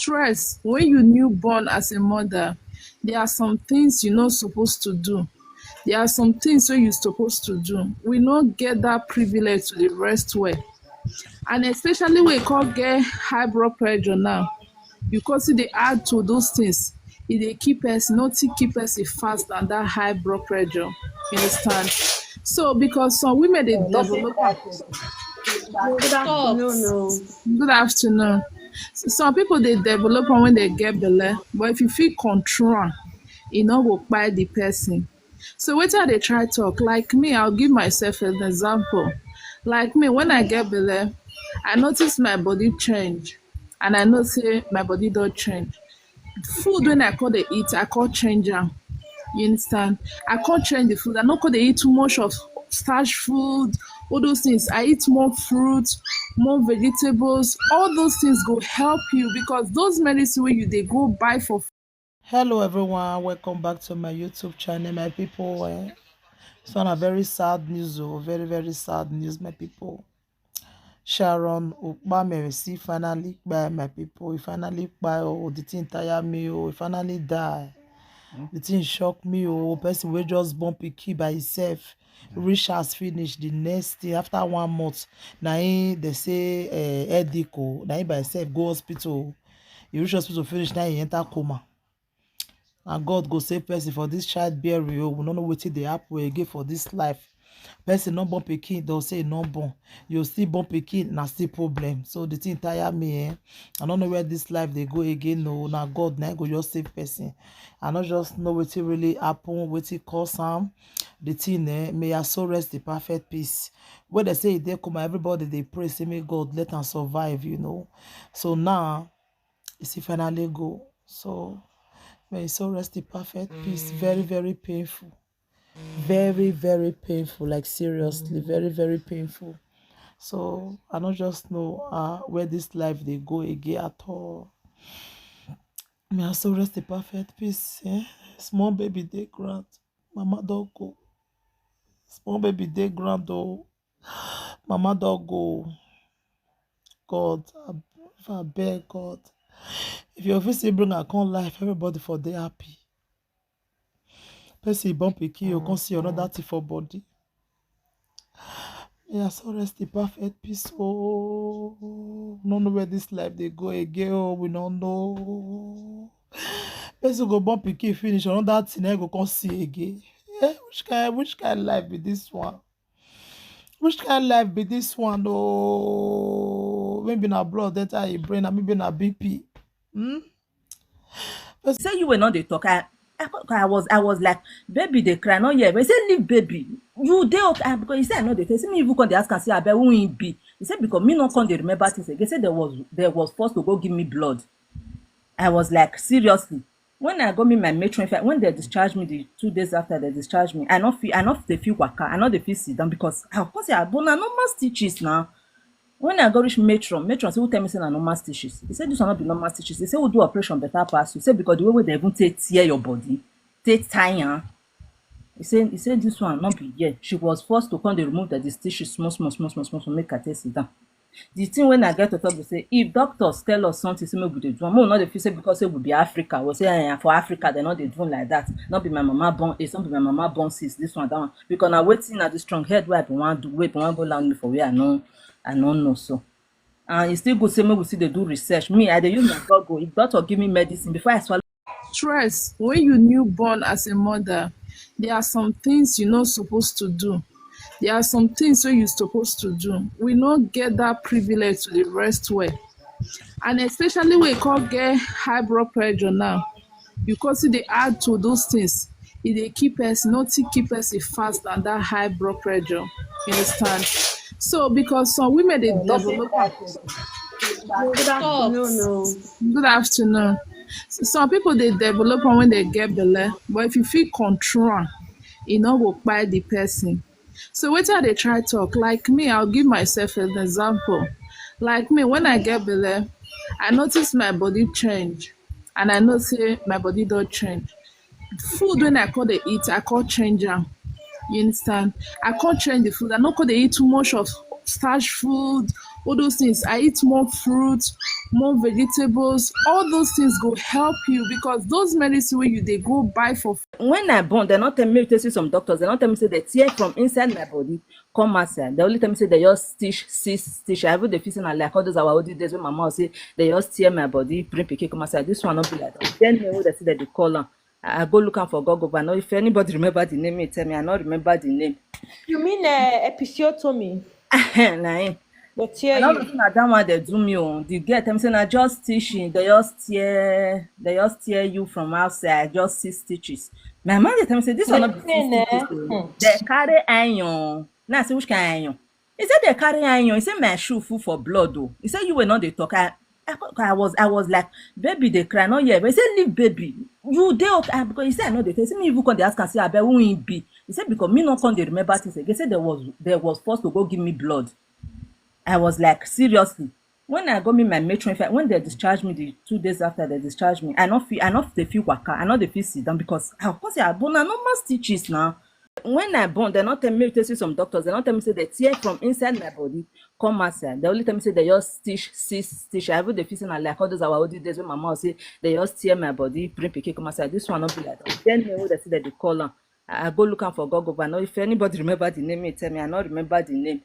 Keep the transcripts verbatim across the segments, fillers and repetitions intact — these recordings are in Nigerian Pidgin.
Stress. When you newborn as a mother, there are some things you not supposed to do. There are some things wey you supposed to do. We no get that privilege to dey rest well. And especially when you come get high blood pressure now, because e dey add to those things, e dey keep us, nothing keep us fast than that high blood pressure. You understand? So because some women dey develop. Good afternoon. Good afternoon. Some people dey develop am when they get belle, but if you fit control am, e no go kpai the person. So wetin I dey try talk, like me, I'll give myself an example. Like me, when I get belle, I notice my body change, and I know say my body don change. Food when I come dey eat, I come change am. You understand? I come change the food. I no come dey eat too much of starch food, all those things. I eat more fruits, more vegetables. All those things go help you, because those medicine wey you dey go buy for. Hello everyone, welcome back to my YouTube channel, my people. Eh? So na very sad news, oh, very, very sad news, my people. Sharon Okpamere still finally kpai, my people. He finally kpai, oh, the thing tire me, oh, he finally die. The thing shock me, oh, person wey just born pikin by himself, reach house finish the next thing after one month. Na him dey say, eh, headache, oh, na him by himself go hospital. He reach hospital finish, na him enter coma. And God go save person for this childbearing, oh, we no know wetin dey happen again for this life. Person no born pikin, they'll say no born. You still born pikin, na still problem. So the thing tire me, eh? I don't know where this life dey go again, no. Na God na go just save person. I no just know wetin really happen, wetin cause am. The thing, eh? May I so rest in perfect peace. When they say e dey coma, everybody dey pray, say may God let am survive, you know. So now, e still finally go. So may e so rest in perfect peace. Very, very painful. Very, very painful. Like seriously, very, very painful. So I no just know uh, where this life dey go again at all. May I so rest in perfect peace. Eh? Small baby dey ground. Mama don go. Small baby dey ground, oh. Mama don go. God, I, I beg God. If you fit still bring her come life, everybody for dey happy. Person born pikin, you come see another thing for body. Yeah, so rest in perfect peace. Oh, no know where this life dey go again. Oh, we no know. Person go born pikin finish, another thing I go come see again. Eh, which kind, which kind life be this one? Which kind life be this one? Oh, maybe na blood enter your brain, and maybe na B P. Hmm? Say you were not dey talk. I, I, I was, I was like, baby dey cry, not here. But he say leave baby. You dey okay? Ah, because he say I no dey. He say me even come dey ask am say abeg who he be. He say because me no come dey remember things again. Say there was, there was forced to go give me blood. I was like, seriously. When I go meet my matron, in fact, when they discharged me the two days after they discharged me, I not feel, I not dey feel waka, I not dey feel sit down because I, of course, I born na normal stitches now. When I go reach matron, matron say who tell me say na normal stitches. He said this one not be normal stitches. He said we do operation better pass you. He said because the way wey they even take tear your body, take tie am. He said, he said this one not be here. She was forced to come dey remove the stitches small, small, small, small, small, small, make I take sit down. The thing when I get to talk be say if doctors tell us something, say make we dey do am, make we no dey feel say because say we be Africa, we say eh, for Africa they no dey do am like that. Not be my mama born, it's not be my mama born sis, this one, that one. Because na wetin na the strong head wey I be wan do, wey be wan go land me for where I no, I no know so. And e still good say make we still dey do research. Me, I dey use my Google. If doctor give me medicine before I swallow. Stress. When you newborn as a mother, there are some things you not supposed to do. There are some things wey you supposed to do. We no get that privilege to dey rest well. And especially when you come get high blood pressure now, because e dey add to those things. E dey keep us, nothing keep us fast than that high blood pressure. You understand? So because some women dey develop. Good afternoon. Good afternoon. Some people dey develop am when they get belle, but if you fit control am, e no go kpai the person. So wetin I dey try talk, like me, I'll give myself an example. Like me, when I get belle, I notice my body change, and I know say my body don change. Food when I come dey eat, I come change am. You understand? I come change the food. I no come dey eat too much of starch food, all those things. I eat more fruits, more vegetables, all those things go help you, because those medicine wey you dey go buy for When I born, dem no tell me, make you see some doctors, dem no tell me say dem tear from inside my body come outside. Dem only tell me say dem just stitch, six stitch. I even dey feel say na like all those our olden days wey my mama say dem just tear my body, bring pikin come outside. This one no be like that. Then me wey dem say dem dey call am. I, I go look am for Google, but I no, if anybody remember the name, make e tell me. I no remember the name. You mean uh, episiotomy? Na him. They tear I no you. know say na that one dey do me o. The girl tell me say na just stitching. Dem just tear, dem just tear you from outside. Just six stitches. My mama dey tell me say this one no be Pain, six eh? stitches o. Hmm. Dem carry iron. Now I say, which kind iron? He say dem carry iron. He say my shoe full for blood o. He say you wey no dey talk. I, I, I was, I was like, baby dey cry, no hear. He say leave baby. You dey okay? Ah, because he say I no dey tell. He say me even come dey ask am say abeg who he be. He say because me no come dey remember things again. He say dem was, dem was forced to go give me blood. I was like, seriously. When I go meet my matron, in fact, when dem discharge me, the two days after dem discharge me, I no fit, I no dey fit waka, I no dey fit sit down because I come say, ah, but na normal stitches na. When I born, dem no tell me, make you see some doctors, dem no tell me say dem tear from inside my body come outside. Dem only tell me say dem just stitch, six stitch. I even dey feel say na like all those our olden days wey my mama say dem just tear my body, bring pikin come outside. This one no be like that. Then me wey dem say dem dey call am. I, I go look am for Google, but I no, if anybody remember the name, make e tell me. I no remember the name.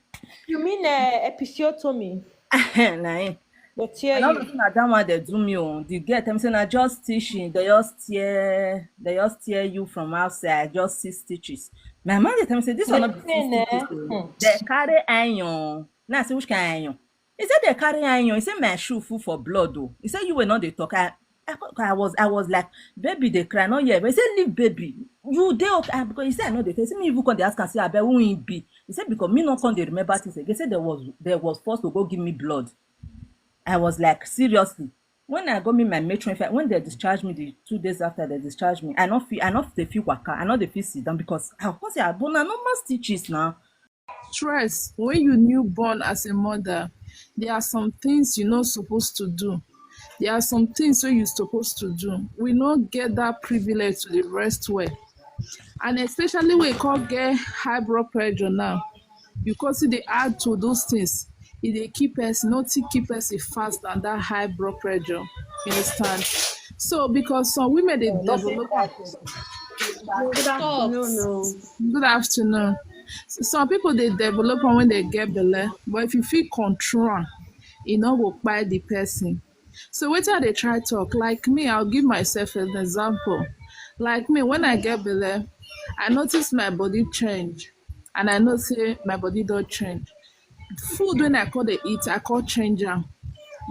You mean uh, episiotomy? Na him. They tear I no you. know say na that one dey do me o. The girl tell me say na just stitching. Dem just tear, dem just tear you from outside. Just six stitches. My mama dey tell me say this one no be six Pain, eh? stitches o. Hmm. Dem carry iron. Now I say, which kind iron? He say dem carry iron. He say my shoe full for blood o. He say you wey no dey talk. I, I, I was, I was like, baby dey cry, no hear. He say leave baby. You dey okay? Ah, because he say I no dey tell. He say me even come dey ask am say abeg who he be. He say because me no come dey remember things again. He say dem was, dem was forced to go give me blood. I was like, seriously. When I go meet my matron, in fact, when dem discharge me, the two days after dem discharge me, I no fit, I no dey fit waka, I no dey fit sit down because I come say, ah, but na normal stitches na. Stress. When you newborn as a mother, there are some things you no suppose to do. There are some things wey you suppose to do. We no get that privilege to dey rest well. And especially when you come get high blood pressure now, you come still dey add to those things. E dey keep us, nothing keep us fast than that high blood pressure. You understand? So because some women dey develop. Good afternoon. Good afternoon. Some people dey develop am when dem get belle, but if you fit control am, e no go kpai the person. So wetin I dey try talk, like me, I'll give myself an example. Like me, when I get belle, I notice my body change, and I know say my body don change. Food wey I come dey eat, I come change am.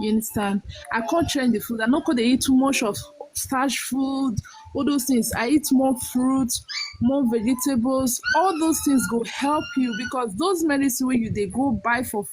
You understand? I come change the food. I no come dey eat too much of starch food, all those things. I eat more fruits, more vegetables. All those things go help you, because those medicine wey you dey go buy for